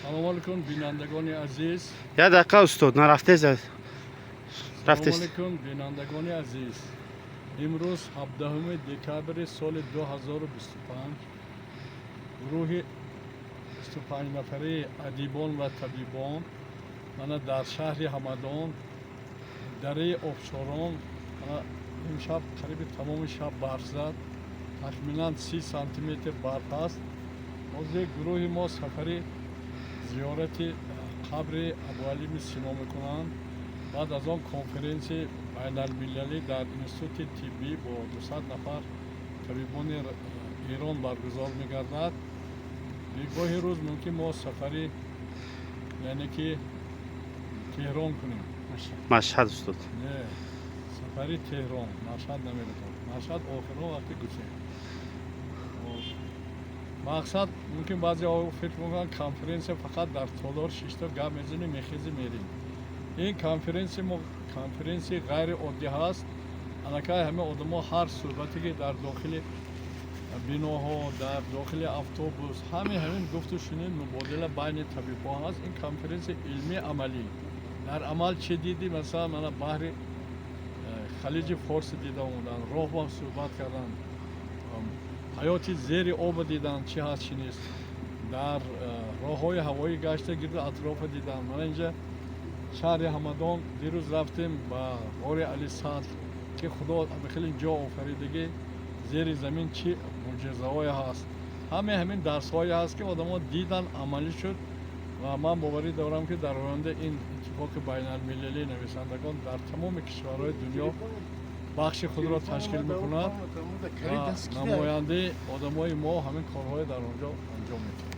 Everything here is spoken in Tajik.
Салому алейкум, бинандагони азиз. Як дақиқа, устод, нарафтез. Салому Рафтест. алейкум, бинандагони азиз. Имрӯз 17 декабри соли 2025 гурӯҳи 25 нафараи адибон ва табибон мана дар шаҳри Ҳамадон, дараи Обшорон. Мана имшаб қариби тамоми шаб барф зад, тахминан 30 сантиметр барф аст. Ҳозир гурӯҳи мо сафари зиёрати қабри Абуалӣ ибни Сино мекунанд. Баъд аз он конференсияи байналмилалӣ дар институти тиббӣ бо 200 нафар табибони Эрон баргузор мегардад. Бегоҳи рӯз мумкин мо сафари, яъне ки, Теҳрон кунем. Машҳад, устод. Не, сафари Теҳрон, Машҳад намератон. Машҳад охирон вақти гусем. Мақсад, мумкин баъзеҳо фикр мекунанд, конференсия фақат дар толор шишта гап мезанем, мехезем, мерем. Ин конференсия мо конференсияи ғайриоддӣ ҳаст. Аллакай ҳама одамо ҳар суҳбате, ки дар дохили биноҳо, дар дохили автобус, ҳамин ҳамин гуфту шунид, мубодила байни табибҳо ҳаст. Ин конференсия илмии амалӣ, дар амал чӣ дидӣ. Масалан, мана баҳри Халиҷи Форс дида омаданд, роҳ бо суҳбат карданд, ҳаёти зери оба дидан, чӣ ҳаст, чӣ нест, дар роҳҳои ҳавоӣ гашта, гирду атрофа дидан. Мана инҷа шаҳри Ҳамадон дирӯз рафтем ба ғори Али Садр, ки Худо хеле ҷо офаридагӣ, зери замин чӣ мӯъҷизаҳое ҳаст. Ҳамаи ҳамин дарсҳое ҳаст, ки одамо дидан, амалӣ шуд. Ва ман боварӣ дорам, ки дар оянда ин иттифоқи байналмилалии нависандагон дар тамоми кишварҳои дунё бахши худро ташкил мекунад ва намояндаи одамои мо ҳамин корҳое дар он ҷо анҷом медиҳад.